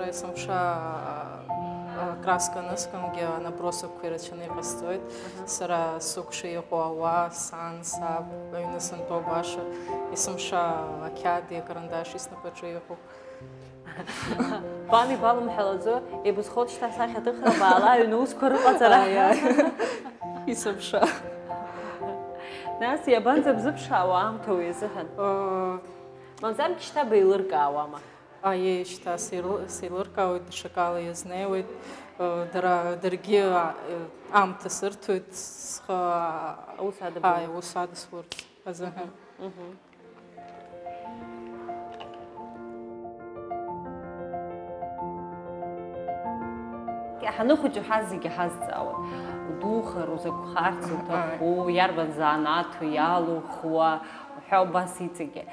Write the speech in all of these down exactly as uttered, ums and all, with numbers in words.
Есымша акраска анысгамгьы анабросқәа ирацәаны иҟасҵоит. Сара сыкәша иҟоу ауаа, сан, саб, аҩны сынтәоу баша, есымша ақьади акарандаши снапаҿы иҟоуп. Бан ибалымҳәалаӡо, ибызхоит шьҭа асахьаҭыхра баала, аҩны усқәа рыҟаҵара. Исымша. Нас иабанӡа бзыԥшаауа аамҭа уи азыҳәан? Мамзаргьы шьҭа беилыркаауама? Аиеи, шьҭа сеилы- сеилыркаауеит, даҽакала иазнеиуеит. Дара, даргьы аамҭа сырҭоит схы Аус адыбгаларц. Ааи, ус адысурц азыҳәан. Ҳаныхәыҷу ҳазегьы ҳазҵаауан, удухар, узакәхарц уҭаху, иарбан занааҭу иалухуа, уҳәа убас иҵегьы.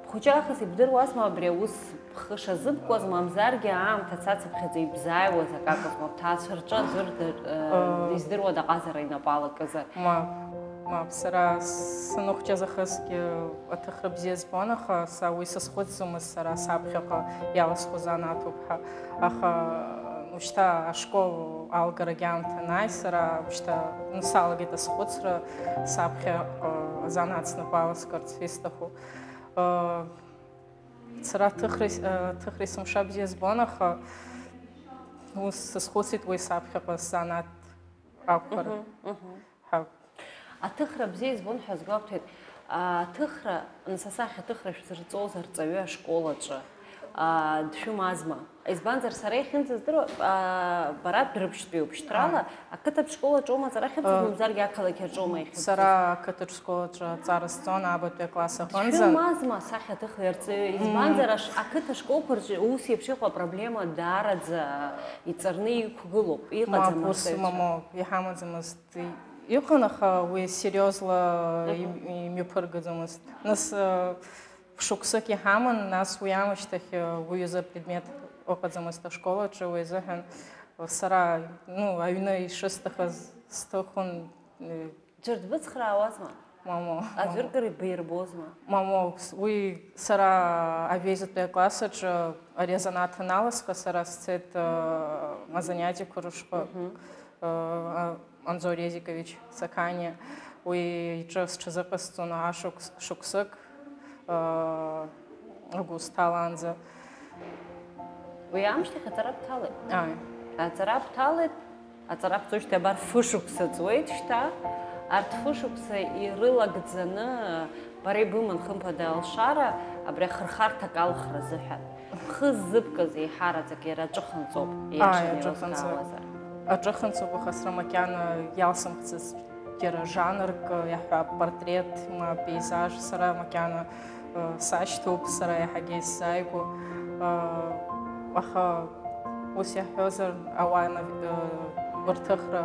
Бхәыҷы аахыс ибдыруазма абри аус бхы шазыбкуаз, мамзаргьы аамҭа цацыԥхьаӡа ибзааиуаз акакәызма, бҭаацәа рҿы аӡәыр издыруада аҟазара инапы алакызар? Мап, мап, сара саныхәҷаз ахысгьы аҭыхра бзиа збон, аха са уи сазхәыцӡомызт, сара саԥхьаҟа иаласхоз анааҭуп ҳәа. Аха ушьҭа ашкол алгарагьы аамҭа анааи, сара ушьҭа салагеит асхәыцра, саԥхьаҟа азанааҭ снапы аласкырц исҭаху. Сара аҭыхра, аҭыхра есымша бзиа збон, аха ус сазхәыцит уи саԥхьаҟа сзанааҭ акәхар ҳәа. Аҭыхра бзиа избон ҳәа сгәабҭоит. Аҭыхра, нас асахьаҭыхра шәзырҵоз арҵаҩы ашкол аҿы дшәымазма? Избанзар, сара иахьынӡаздыруа, бара Дәрыԥшьтәиуп, шьҭрала ақыҭатә школ аҿоума аҵара ахьыӡыз, мамзаргьы ақалақь аҿоума иахьыӡыз? Сара ақыҭатә школ аҿы аҵара сҵон, аабатәи акласс аҟынӡа. Дшәымазма асахьаҭыхҩы арҵаҩы? Избанзар, аш-, ақыҭа школқәа рҿы ус еиԥш иҟоу апроблема даараӡа иҵарны иқәгылоуп, иҟаӡам. Мап, ус арҵаҩцәа. Мамоу, иҳамаӡамызт. Иҟан, аха уи сериозла им-, имҩаԥыргаӡомызт. Нас, э, шықәсык иҳаман, нас уи аамышьҭахь, э, уи азы апредмет ыҟаӡамызт ашкол аҿы, уи азыҳәан сара, ну, аҩны ишысҭахыз сҭыхын, э. Џьара дбыцхраауазма? Мамоу, мамоу. Аӡәыркыр ибаирбозма? Мамоу, с-, уи сара аҩеизатәи акласс аҿы ари азанааҭ аналасха, сара сцеит, э, азанятиақәа рышҟа. Э, а-, Анзор Резикович Саканиа, уи иҿы сҽазыҟасҵон ашықәс-, шықәсык, э, агәы сҭалаанӡа. Уи аамышьҭахь аҵара бҭалеит? Ааи. Аҵара бҭалеит, аҵара бҵоижьҭеи абар фышықәса ҵуеит шьҭа. Арҭ фышықәса ирылагӡаны бара ибыман, хымԥада, алшара абри ахырхарҭак алхра азыҳәан. Бхы ззыбкыз еиҳараӡак иара аҿыханҵоуп, ииашаны еилызкаауазар. Аҿыханҵоуп, аха сара макьана иалсымхӡацт џьара жанрк иаҳҳәап, портрет ма пейзаж, сара макьана, э, сашьҭоуп, сара иаҳагьы исзааигәоуп, э, аха ус иаҳҳәозар, ауаа нав-, э, рҭыхра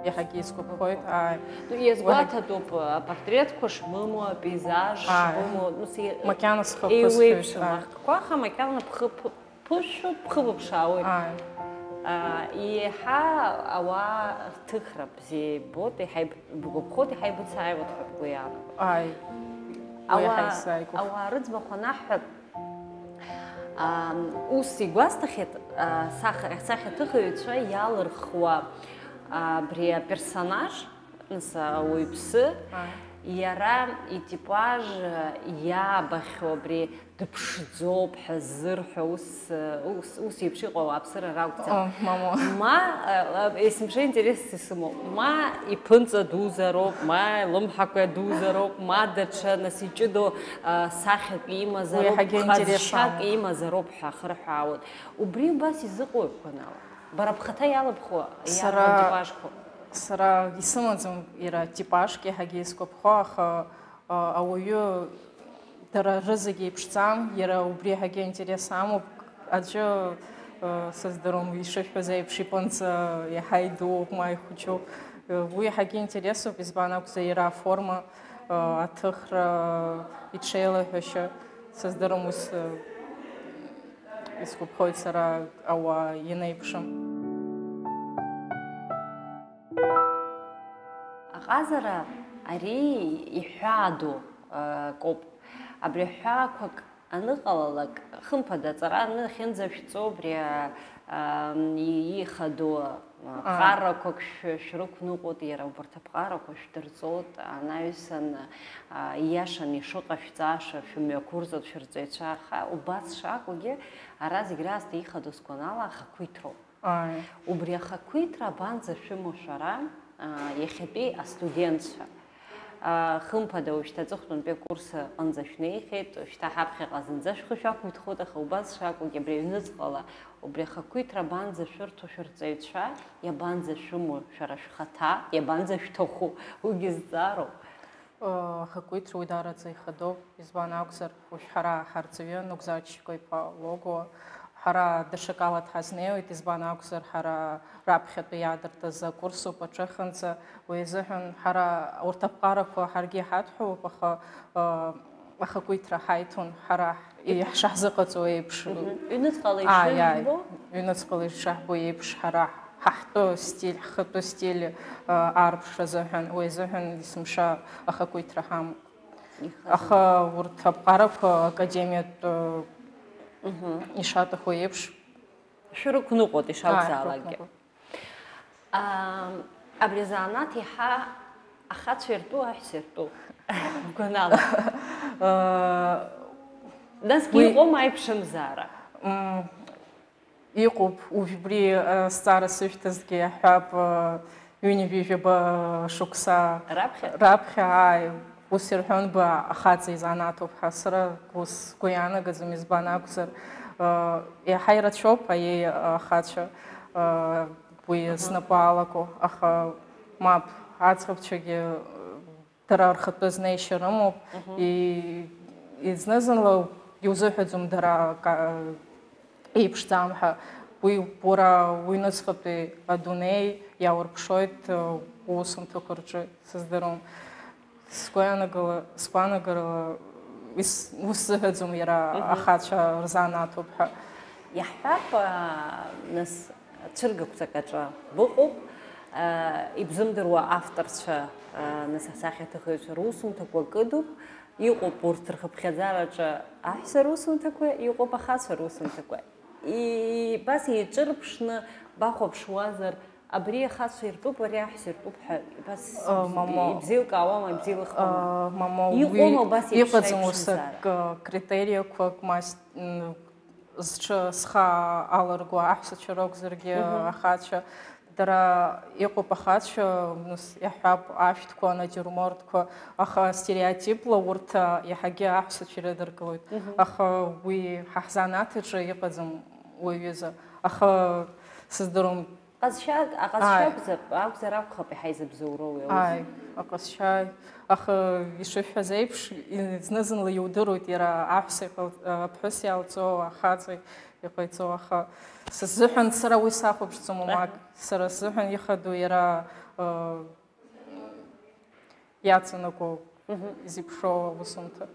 иаҳагьы исгәаԥхоит, ааи. Ну, иазгәаҭатәуп, э, апортретқәа шбымоу, апейзаж шбымоу, ну, си-, макьана схы еиуеиԥшым ахкқәа, аха макьана бхы ԥы-, ԥышәо бхыбыԥшаауеит. Ааи. Аа, еиҳа ауаа рҭыхра бзиа ибоит, еиҳа иб-, бгәаԥхоит, еиҳа ибыцааиуеит ҳәа бгәы иаанагоит. Ааи. Уи еиҳа исзааигәахеит. Ауаа рыӡбахә анаҳҳәа, аа, ус игәасҭахьеит, аа, сахьа-, сахьаҭыхыҩцәа иалырхуа, аа, абри аперсонаж, нас, ауаҩԥсы, ааи, иара итипаж иаабахьоу абри дыԥшӡоуп ҳәа ззырҳәо ус, ус, ус еиԥш иҟоу ауааԥсыра ракәӡам. О, мамоу. Ма, э, э, есымша интересс исымоу, ма иԥынҵа дузароуп, ма илымҳақәа дузароуп, ма даҽа, нас, иҷыдоу, э, сахьак имазароуп, уи иаҳагьы ҟазшьак интересс амоуп, имазароуп ҳәа ахырҳәаауеит. Убри убас изыҟоу гәанала? Бара бхаҭа иалыбхуа, сара, иарбан типажқәоу? Сара исымаӡам иара типажк, иаҳагьы исгәаԥхо, аха, а, ауаҩы дара рызегь еиԥшӡам, иара убри иаҳагьы аинтерес амоуп. Аӡәы, а, сыздыруам, ишышәҳәаз еиԥш, иԥынҵа иаҳа идууп, ма ихәыҷуп. Уи иаҳагьы интересуп, избан акәзар, иара аформа, а, аҭыхра, иҽеилаҳәашьа, сыздыруам ус, а, Исгәаԥхоит сара ауаа ианеиԥшым. Аҟазара ари иҳәаа ду, э, коуп. Абри аҳәаақәак Аныҟалалак, хымԥада, аҵара анахьынӡашәҵо, убри, а, а, и-, ихадоу, а, Ааи. ԥҟарақәак шә-, шәрықәныҟәоит, иара убарҭ аԥҟарақәа шәдырҵоит, анаҩсан, а, ииашаны ишыҟашәҵаша шәымҩақәырҵоит шәырҵаҩцәа, аха убас шакәугьы, ара зегь раасҭа ихадоу сгәанала ахақәиҭроуп. Ааи. Убри ахақәиҭра абанӡа шәымоу шәара, аа, иахьатәи астудентцәа? Аа, хымԥада, уажәшьҭа аҵыхәтәантәи акурс аҟынӡа шәнеихьеит, уажәшьҭа ҳаԥхьаҟа зынӡа шәхы шәақәиҭхоит, аха убас шакәугьы абри аҩныҵҟала убри ахақәиҭра абанӡа шәырҭо шәырҵаҩцәа, иабанӡа шәымоу шәара шәхаҭа, иабанӡа шәҭаху, уигьы зҵаароуп. Ахақәиҭра уи даараӡа ихадоуп, избан акәзар, уажә ҳара ҳарҵаҩы Нугзар Чичко-иԥа Логуа, ҳара даҽакала дҳазнеиуеит, избан акәзар, ҳара раԥхьатәи иаадыртыз акурсуп аҿыханӡа, уи азыҳәан ҳара урҭ аԥҟарақәа ҳаргьы иҳадҳәалоуп, аха, э, ахақәиҭра ҳаиҭон ҳара Иҳ-, иҳшаҳзыҟаҵо еиԥш. Мгм. Ҩныҵҟала Ааи, ааи. ишыжәбо? Ҩныҵҟала ишаҳбо еиԥш, ҳара ҳа ҳтәы стиль, ҳхатәы стиль, а, аарԥшра азыҳәан, уи азыҳәан есымша ахақәиҭра ҳамоуп. Ихазы. Аха урҭ аԥҟарақәа академиатә, а, Мгм. ишаҭаху еиԥш. Шәрықәныҟәоит ишакәзаалакгьы. Ааи, шәрықәныҟәоит. Ам, абри азанааҭ иаҳа ахацәа иртәу, аҳәса иртәу? Гәанала. Э, Насгьы уи иҟоума аиԥшымзаара? М, иҟоуп, уажәбри, э, азҵаара сышәҭазҭгьы иаҳҳәап, э, ҩынҩажәижәаба шықәса Раԥхьа? раԥхьа, ааи, ус ирҳәон, ба ахаҵа изанааҭуп ҳәа. Сара ус сгәы иаанагаӡом, избан акәзар, э, иаҳа ирацәоуп аиеи ахацәа, э, уи Аҳа. снапы алаку, аха мап, аӡӷабцәагьы, э, дара рхатәы знеишьа рымоуп. Мгм. И-, изны-зынла иузыҳәаӡом дара ка-, еиԥшӡам ҳәа. Уи уара уҩныҵҟатәи адунеи иаурԥшуеит, э, уусумҭақәа рҿы, сыздыруам. Сгәаанагала, сгәаанагарала, ис-, ус зыҳәаӡом иара Мгм. ахацәа рзанааҭуп ҳәа. Иаҳҳәап, аа, нас, ацәыргақәҵак аҿы быҟоуп, аа, ибзымдыруа авторцәа, аа, нас, асахьаҭыхыҩцәа русумҭақәа кыдуп, иҟоуп урҭ рхыԥхьаӡараҿы аҳәса русумҭақәа, иҟоуп ахацәа русумҭақәа. И-, абас еиҿырԥшны бахәаԥшуазар, абри ахацәа иртәуп, ари аҳәса иртәуп ҳәа, абас Ы, мамоу. ибзеилкаауама, ибзеилыхуама? Ы, мамоу, Иҟоума уи абас еиԥш иҟаӡам аиԥшымзаара? Уи акы критериақәак, мас-, м, зҽы схы аларго аҳәсацәа ракәзаргьы, Мгм. ахацәа, дара иҟоуп ахацәа, нас, иаҳҳәап, ашәҭқәа, анатиурмортқәа, аха стереотипла урҭ, а, иаҳагьы аҳәсацәа ирыдыркылоит. Мгм. Аха уи ҳа ҳзанааҭ аҿы иҟаӡам уаҩыза. Аха сыздыруам. Ҟазшьа, аҟазшьа Ааи. акәзар, акәзар акәхап иаҳа изыбзоуроу уи аус. Ааи, аҟазшьа, аха ишышәҳәаз еиԥш, и-, зны-зынла иудыруеит иара аҳәса иҟал-, аԥҳәыс иалҵо, ахаҵа иҟаиҵо, аха сыззыҳәан сара уи сахәаԥшӡом, Аҳа. уамак, сара сзыҳәан ихадоу иара, э, иаҵанакуа, Мгм. изеиԥшроу аусумҭа.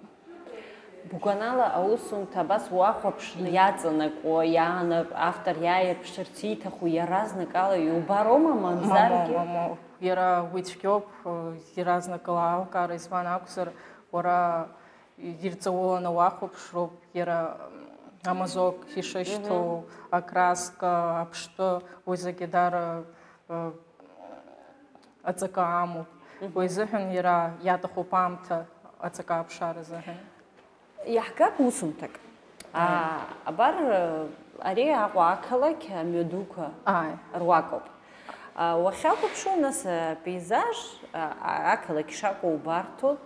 Бгәанала аусумҭа абас уахәаԥшны иаҵанакуа, иаанар-, автор иааирԥшырц ииҭаху иаразнакала иубароума, мамзаргьы? Мамоу, мамоу. Иара уи цәгьоуп, иаразнакала алкаара, избан акәзар, уара ирҵауланы уахәаԥшроуп, иара амазок ишышьҭоу, Мгм. акраска, аԥштәы, уи зегьы дара, э, аҵакы амоуп. Мгм. Уи азыҳәан иара иаҭахуп аамҭа аҵакы аԥшаара азыҳәан. Иаҳгап усумҭак. Ааи. Аа, абар, ари Аҟәа ақалақь амҩадуқәа Ааи. руакоуп. А, уахьахәаԥшуа, нас, апейзаж, а, а, ақалақь шакәу убарҭоуп.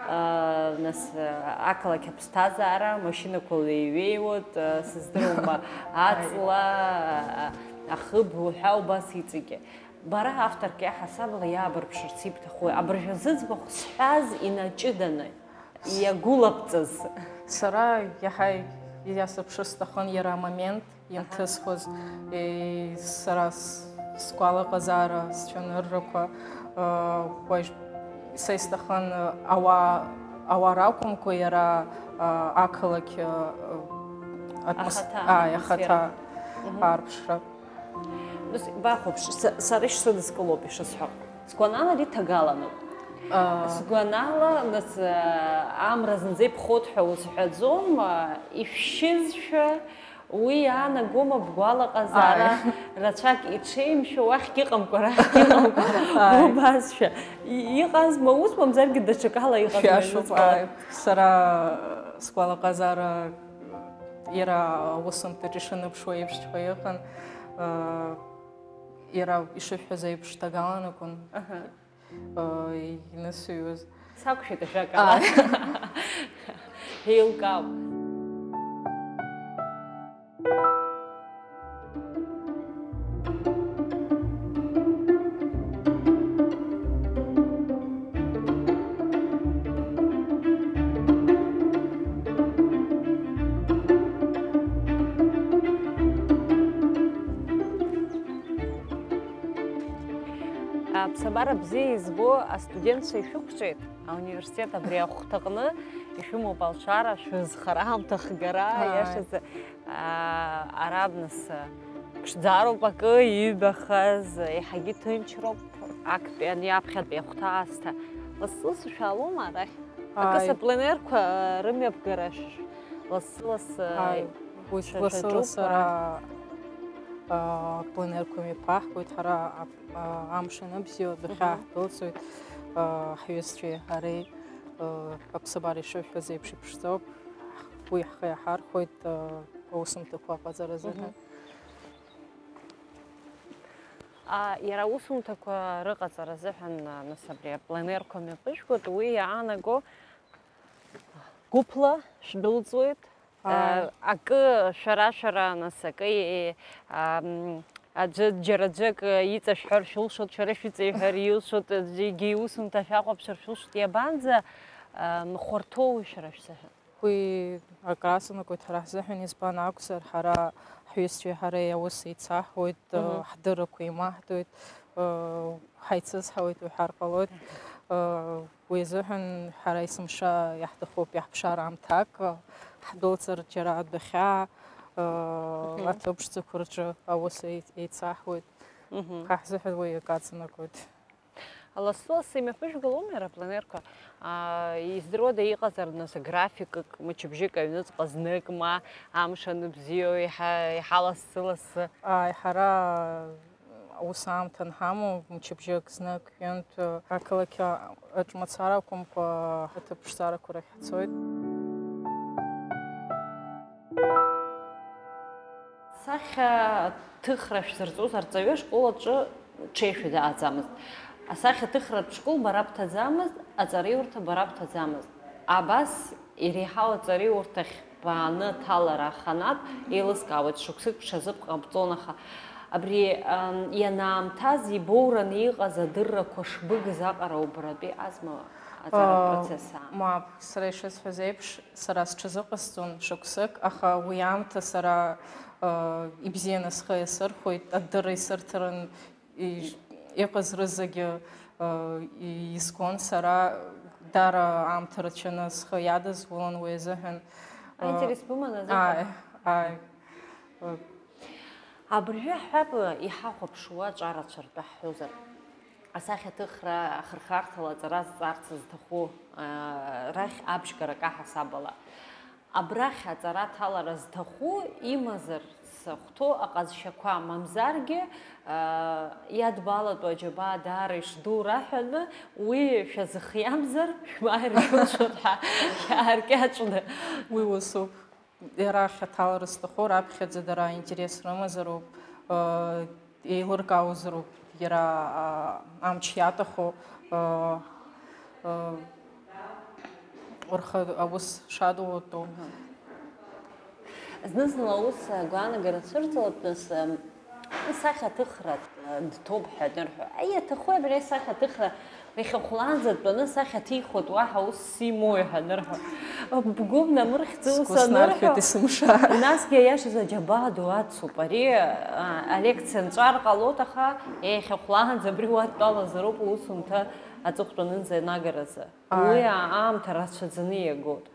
А, нас, а, ақалақь аԥсҭазаара, машьынақәа леиҩеиуеит, а, сыздыруам, Ааи. аҵла, а, ахыб уҳәа убас иҵегьы. Бара авторк иаҳасабала иаабырԥшырц ибҭаху, абыржәы зыӡбахә сҳәаз инаҷыданы иагәылабҵаз? Сара иаҳа иасырԥшыр сҭахын иара амомент Аҳа. ианҭысхуаз, е, сара с-, сгәалаҟазаара, сцәаныррақәа, э, уажә са исҭахын, э, ауаа, ауаа ракәымкәа иара, э, ақалақь, э, атмос-, Ахаҭа, ааи, атмосфера. ахаҭа Мгм. аарԥшра. Нас, бахәаԥш, са, сара ишсыдыскылоуп ишысҳәо. Сгәанала, ари ҭагалануп. Сгәанала, нас, амра зынӡа иԥхоит ҳәа узҳәаӡом, ишәшьызшәа уи иаанагома бгәалаҟазаара? Ааи. Рацәак иҽеимшәо, уахьгьы ыҟамкәа, арахьгьы ыҟамкәа, ааи, убасшәа. И-, иҟазма ус, мамзаргьы даҽакала иҟазма? Шәиашоуп, изызкуа? Ааи. Сара сгәалаҟазаара иара аусумҭаҿ ишаныԥшуа еиԥшҵәҟьа иҟан, иара ишышәҳәаз еиԥш ҭагалан акәын. Аҳа. Инысыҩуаз. Сақәшәеит ажәакала. Ааи. Еилкаауп. Аԥсабара бзиа избо астудентцәа ишәықәҿиеит, ауниверситет абри ахәҭаҟны ишәымоуп алшара, шәызхара аамҭа хгара, ааи, иашазы, аа, ара абныс, ԥшӡароуп акы иибахаз, еиҳагьы ҭынчроуп актәи ани аԥхьатәи ахәҭа аасҭа. Лассы-лассы шәаалома арахь? Акы, ааи, сапленерқәа рымҩаԥгара шәышә-, лассы-лассы, ааи, уи шәа-, лассы-лассы шәаҿуп, ара, аа, а, пленерқәа мҩаԥаҳгоит, ҳара ап-, а, амш аныбзиоу адәахьы, мгм, ҳдәылҵуеит, а, ҳҩызцәеи ҳареи, а, аԥсабара ишышәҳәаз еиԥш иԥшӡоуп, уи ҳхы иаҳархәоит, а, аусумҭақәа аҟаҵара азыҳәан. Мгм. А, иара аусумҭақәа рыҟаҵара азыҳәан, а, нас абри апленерқәа мҩаԥыжәгоит, уи иаанаго гәыԥла шәдәылҵуеит. Ааи. Акы шәара-шәара, нас, акы, е, ам, аӡәы, џьара аӡәык иҵашәҳәар шәылшоит, шәара шәыҵаиҳәар илшоит, аӡәгьы иусумҭа шәахәаԥшыр шәылшоит, иабанӡа, ам, хәарҭоу шәара шәзыҳәан? Уи акраҵанакуеит ҳара ҳзыҳәан, избан акәзар, ҳара ҳҩызцәеи ҳареи аус еицаҳуеит, мгм, ҳдыррақәа еимаҳдоит, ҳаицызҳауеит уҳәар ҟалоит. Уи азыҳәан ҳара есымша иаҳҭахуп иаҳԥшаар аамҭак, ҳдәылҵыр џьара адәахьаа, мгм, аҭыԥ ԥшӡақәа рҿы аус еи-, еицаҳуеит. Мгм. Ҳа ҳзыҳәан уи акы аҵанакуеит. Лассы-лассы имҩаԥыжәгалома иара апленерқәа? Аа, издыруада, иҟазар, нас, графикык, мчыбжьык аҩныҵҟа знык, ма амш аныбзиоу, иаҳа, иаҳа лассы-лассы? Ааи, ҳара аус аамҭа анҳамоу, мчыбжьык знык, ҩынтә, ақалақь аҿы мацара акәымкәа, аҭыԥ ԥшӡарақәа рахь ҳцоит. Асахьаҭыхра шәзырҵоз арҵаҩы ашкол аҿы ҽеишәа дааӡамызт. Асахьаҭыхратә школ бара бҭаӡамызт, аҵараиурҭа бара бҭаӡамызт. Абас иреиҳау аҵараиурҭахь бааны аҭалара аханатә, еилыскаауеит, шықәсык бҽазыбҟабҵон, аха абри, ам, ианаамҭаз ибоураны иҟаз адыррақәа шбыгыз аҟара убаратәи азма аҵара, аа, процесс аан? Мап, сара ишысҳәаз еиԥш, сара сҽазыҟасҵон шықәсык, аха уи аамҭа сара, э, ибзианы схы иасырхәеит, адырра исырҭарын, и-, иҟаз рызегьы, э, и-, изгон сара, дара аамҭа рацәаны схы иадызулон уи азыҳәан. Э, аинтерес быман азыҳәан? Ааи, ааи. Э. Абыржәы ҳҳәап, иҳахәаԥшуа аҿарацәа ртәы ҳҳәозар. Асахьаҭыхра ахырхарҭала аҵара зҵарц зҭаху, а, рахь абжьгарак аҳасабала. Абрахь аҵара аҭалара зҭаху имазар зыхәҭоу аҟазшьақәа, мамзаргьы, а, иадбалатәу аџьабаа даара ишдуу раҳәаны, уи шәазыхиамзар, шәмааир шәылшоит ҳәа шәааркьаҿны. Уи усуп. Арахь аҭалара зҭаху раԥхьаӡа дара аинтерес рымазароуп, еилыркаауазароуп иара, а, амч иаҭаху, а, а, рхы аус шадулатәу. Зны-зынла аус агәаанагара цәырҵлап, нас, ам, Исахьаҭыхра дҭоуп ҳәа анырҳәо, аиаҭахуи абри аисахьаҭыхра, иахьа хәлаанӡа дтәаны асахьа ҭихуеит, уаҳа ус симоуи ҳәа анырҳәо, бгәы бнамырхьӡеи ус анырҳәо? Сгәы снархьуеит есымша. Насгьы аиашаз аџьабаа ду ацуп ари, а, алекциа нҵәар ҟалоит, аха иахьа хәлаанӡа абри уа дтәалазароуп аусумҭа аҵыхәтәанынӡа анагаразы. Ааи. Уи аамҭа рацәаӡаны иагоит.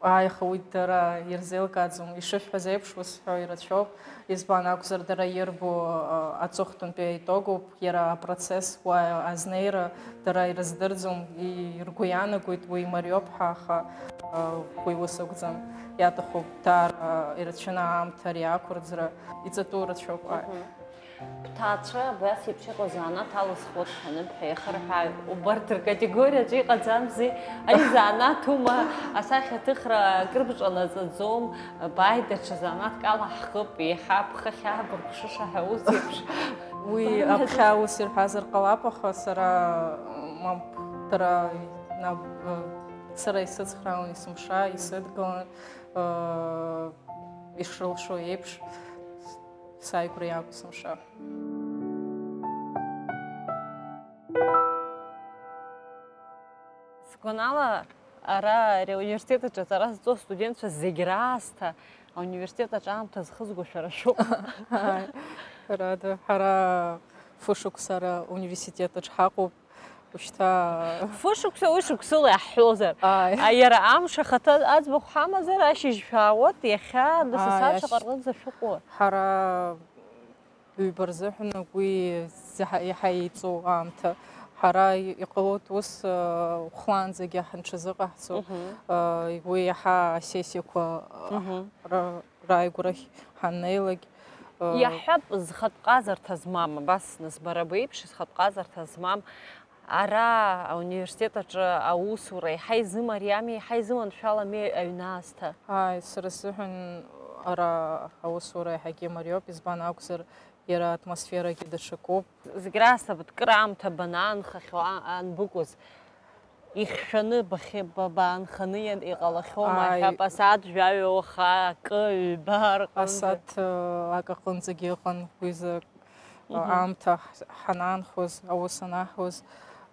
Ааи, аха уи дара ирзеилкааӡом. Ишышәҳәаз еиԥш, ус ҳәо ирацәоуп. Избан акәзар, дара ирбо, а, аҵыхәтәантәи аитогоуп. Иара апроцесс уа азнеира дара ирыздырӡом. И-, ргәы иаанагоит уи имариоуп ҳәа, аха, а, уи ус акәӡам. Иаҭахуп даара ирацәаны аамҭа ари ақәырӡра. Иҵатәоу рацәоуп, ааи. Мгм. Бҭаацәа абас еиԥш иҟоу занааҭ алысхуеит ҳәа аныбҳәа, иахырҳәааит, убарҭ ркатегориаҿы иҟаӡамзи? Ари занааҭума, асахьаҭыхра акыр бҿанаҵаӡом, бааи, даҽа занааҭк ала ҳхып, еиҳа аԥхахьа быркәшыша ҳәа ус еиԥш. Уи аԥхьа ус ирҳәазар ҟалап, аха сара, мап, дара, на-, сара исыцхраауан есымша, исыдгылан, ишрылшо еиԥш. Сааигәара иаақәсымша. Сгәанала, ара ари ауниверситет аҿы аҵара зҵо астудентцәа зегь раасҭа ауниверситет аҿы аамҭа зхызго шәара шәоуп. Ааи, ҳәарада, ҳара фышықәса ара ауниверситет аҿы ҳаҟоуп. Ушьҭа фышықәса, уи шықәсыла иаҳҳәозар. Ааи. А, иара амш ахаҭа аӡбахә ҳамазар, ашьыжь шәаауеит, иахьа нас Ааи, асааҭ ашь- шаҟа рҟынӡа шәыҟоу? Ҳара ҩба рзыҳәан уи заҳа-, иаҳа еиҵоу аамҭа. Ҳара и-, иҟалоит ус, а, хәлаанӡагьы ҳанҽазыҟаҳҵо, Мгм. а, уи иаҳа асессиақәа, а, Мгм. ра-, рааигәрахь ҳаннеилак, а, Иаҳҳәап, зхатә ҟазарҭа змам, абас, нас, бара беиԥш, зхатә ҟазарҭа змам Ара, ауниверситет аҿы аусура еиҳа изымариами, еиҳа изыманшәалами аҩны аасҭа? Ааи, сара сзыҳәан ара аусура еиҳагьы имариоуп, избан акәзар, иара атмосферагьы даҽакуп. Зегь раасҭа, кыр аамҭа банаанхахьоу, а-, анбыкәыз, ихьшәаны бахьы-, ба-, баанханы иан-, иҟалахьоума Ааи. ҳәа, асааҭ жәаҩа уаха акы, ҩба рҟынӡа. Асааҭ, э, акы аҟынӡагьы ыҟан уи зы Мгм. аамҭа ҳ-, ҳанаанхоз, аус анаҳуаз,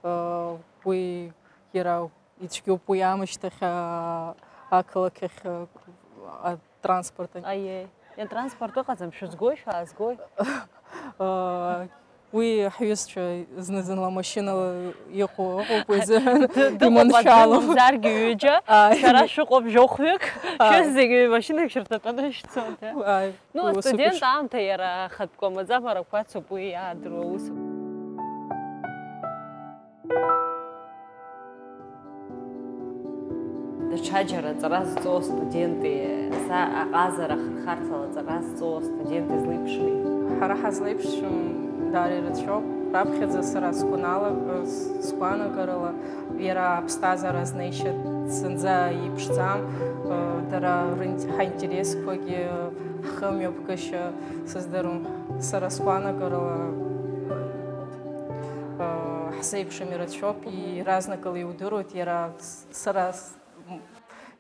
э, уи иара ицәгьоуп, уи аамышьҭахь, а, ақалақь ахь, а, атранспорт. Аиеи. Иа, транспорт ыҟаӡам, шәызгои, шәаазгои? Э, уи ҳҩызцәа зны-зынла машьынала иҟоу ыҟоуп, уи азыҳәан Ды-, дыҟоуп иманшәалоуп. Аӡәымзаргьы ҩыџьа, Ааи. Шәара шәыҟоуп жәохәҩык, Ааи. Шәызегьы машьынак шәырҭатәаны шәцоит, э? Ааи. Ну, Ус астудент еиԥш. Аамҭа иара ахатәқәа маӡабарақәа ацуп, уи иаадыруа усуп. Даҽаџьара аҵара зҵо астуденти, са аҟазара ахырхарҭала аҵара зҵо астуденти злеиԥшуи? Ҳара ҳазлеиԥшым даара ирацәоуп. Раԥхьаӡа сара сгәанала-, сгәаанагарала, иара аԥсҭазаара азнеишьа зынӡа иеиԥшӡам. Дара рин-, ҳаинтересқәагьы, ҳхымҩаԥгашьа сыздыруам. Сара сгәаанагарала, ҳзеиԥшым ирацәоуп, иаразнакала иудыруеит, иара с-, сара с-, м,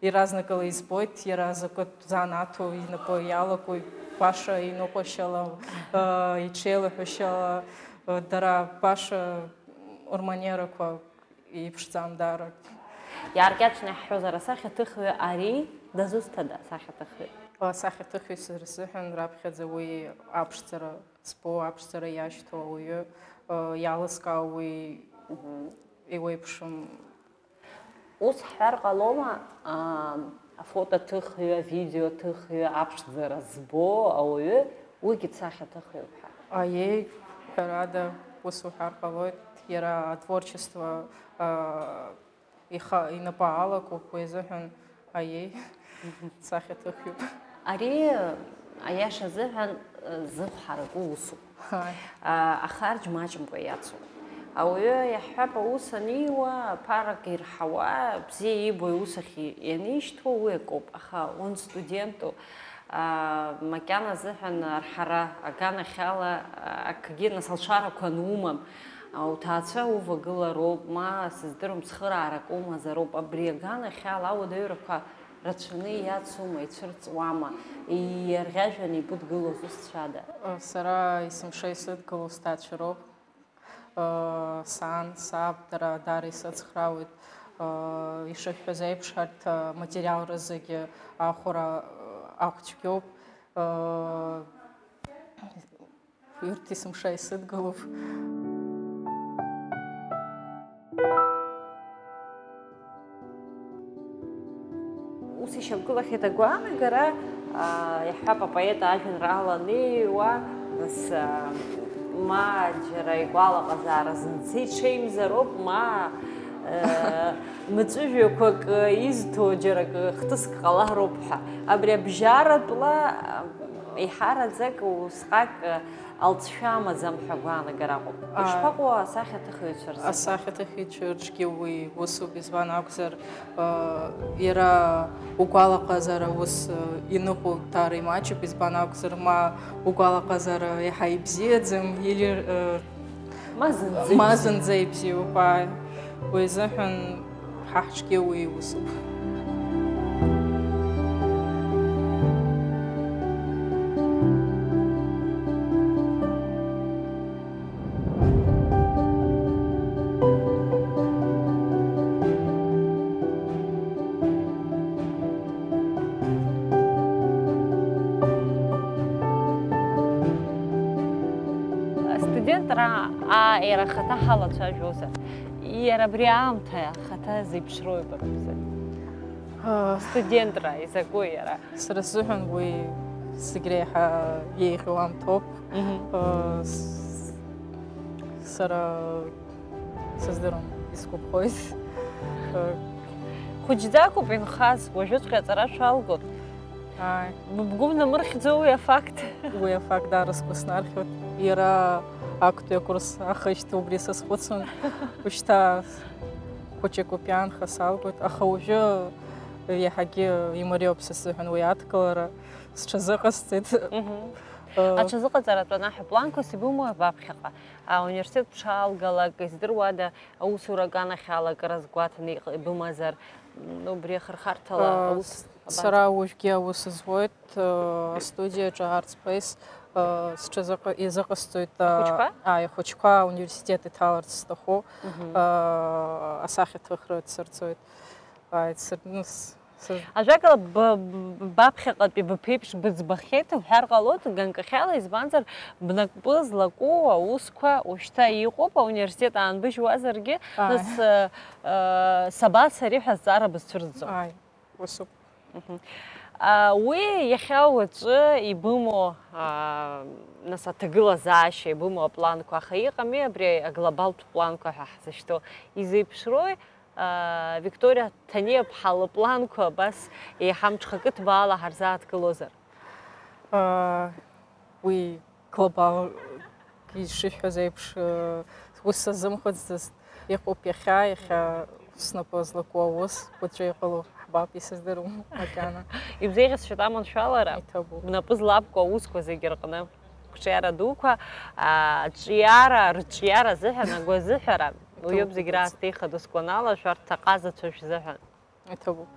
иаразнакала избоит, иара закәытә занааҭу инапы иалаку, баша иныҟәашьала, иҽеилаҳәашьала, дара баша рманиарақәа еиԥшӡам даара. Иааркьаҿны иаҳҳәозар, асахьаҭыхҩы ари дызусҭада, асахьаҭыхҩы? Асахьаҭыхҩы сара сзыҳәан раԥхьаӡа уи аԥшӡара збо, аԥшӡара иашьҭоу ауаҩы, э, иалыскаау уи Мгм. Иуеиԥшым. Ус ҳҳәар ҟалома, аа, афотоҭыхҩы, авидеоҭыхҩы, аԥшӡара збо ауаҩы, уигьы дсахьаҭыхҩуп ҳәа? Аиеи, ҳәарада, ус уҳәар ҟалоит, иара атворчество, аа, Иха-, инапы алакуп уи азыҳәан, аиеи, сахьаҭыхҩуп. Ари, аиаша азыҳәан, зыхә ҳараку усуп. Ҳаи. А, ахарџь маҷымкәа иацуп. Ауаҩы иаҳҳәап, аус аниуа, ԥарак ирҳауа, бзиа иибо иусахь ианишьҭуа, уи акоуп. Аха унстуденту, Аа, макьана азыҳәан арҳара аганахьала, а, акгьы, нас, алшарақәа анумам, а, уҭаацәа увагылароуп, ма, сыздырам, цхыраарак умазароуп. Абри аганахьала ауадаҩрақәа рацәаны иацума, ицәырҵуама, иарӷьажәҩаны ибыдгылоу зусҭцәада? Сара есымша исыдгыло сҭаацәароуп. Сан, саб, дара даара исыцхраауеит. Ишышәҳәаз еиԥш, арҭ аматериалра зегьы ахәра ахә цәгьоуп. Урҭ есымша исыдгылоуп. Ус ишьақәгылахьеит агәаанагара, аа, иаҳҳәап, апоет ажәеинраала анеиҩуа, нас, аа, ма џьара игәалаҟазаара зынӡа иҽеимзароуп, ма, аа, мҵәыжәҩақәак изҭо џьара акы хҭыск ҟалароуп ҳәа. Абри абжьаратәла, аа, еиҳараӡак усҟак, алҵшәа амаӡам ҳәа агәаанагара ыҟоуп. Ааи. Ишԥаҟоу асахьаҭыхыҩцәа рзы? Асахьаҭыхыҩцәа рҿгьы уи усуп, избан акәзар, Иара угәалаҟазаара ус иныҟәо даара имаҷуп, избан акәзар, ма угәалаҟазаара иаҳа ибзиаӡам, или, Ма зынӡа ма ибзиоуп. Зынӡа ибзиоуп, ааи. Уи азыҳәан ҳа ҳҿгьы уи усуп. Астудентра, аа, иара ахаҭа ҳалацәажәозар, иара абри аамҭа ахаҭа зеиԥшроуи бара бзы? Аа. Студентра изакәу иара? Сара сзыҳәан уи зегь реиҳа еиӷьу аамҭоуп. Мгм. Э, с-, сара сыздырам, исгәаԥхоит. Э, Хәыҷӡакоуп инхаз, уажәыҵәҟьа аҵара шәалгон. Ааи. Бгәы бнамырхьӡои уи афакт? Уи афакт даара сгәы снархьуеит. Иара актәи акурс ахышьҭа убри сазхәыцуан. Ушьҭа хәыҷык ауп иаанха салгоит, аха уажәы иаҳагьы имариоуп са сзыҳәан уи адкылара. Сҽазыҟасҵеит. Мгм. Э, Аҽазыҟаҵаратә анаҳәа планқәас ибымоу абаԥхьаҟа? Ауниверситет бшаалгалак, издыруада, аусура аганахьала акыр азгәаҭаны иҟ-, ибымазар, м, убри ахырхарҭала Э, аус с-, абанӡа? Сара уажәгьы аус зуеит, э, астудиаҿы Art Space, э, сҽазыҟа-, изыҟасҵоит, э, Ахәыҷқәа? Ааи, ахәыҷқәа ауниверситет иҭаларц сҭаху, Мгм. Э, асахьаҭыхра дсырҵоит. Ааи, дсыр-, ну, с-, Сыз- Ажәакала, б-, б-, баԥхьаҟатәи быԥеиԥш быӡбахьеит уҳәар ҟалоит, ганкахьала, избанзар, бнапы злаку аусқәа ушьҭа иҟоуп, ауниверситет аанбыжьуазаргьы, Ааи. Нас, э, э, сабацари ҳәа азҵаара бызцәырҵӡом. Ааи, усуп. Мгм. А, уи иахьа уаҵәы ибымоу, а, нас, аҭагылазаашьа ибымоу апланқәа, аха иҟами абри аглобалтә планқәа ҳәа ҳзышьҭоу, изеиԥшрои? Аа, Викториа Ҭаниаԥҳа лыпланқәа абас еиҳа мҽхакы ҭбаала ҳарзааҭгылозар? Аа, уи глобал ишышәҳәаз еиԥш, э, ус сазымхәыцӡацт, иҟоуп иахьа, иахьа снапы злаку аус, уаҵәы иҟало ҳбап, исыздыруам макьана. Ибзеиӷьасшьоит аманшәалара, Иҭабуп. Бнапы злабку аусқәа зегьы рҟны. Қәҿиара дуқәа, аа, аҿиара, рҿиара азыҳәан, агәазыҳәара, уиоуп зегь раасҭа ихадоу сгәанала, шәарҭ аҟазацәа шәзыҳәан. Иҭабуп.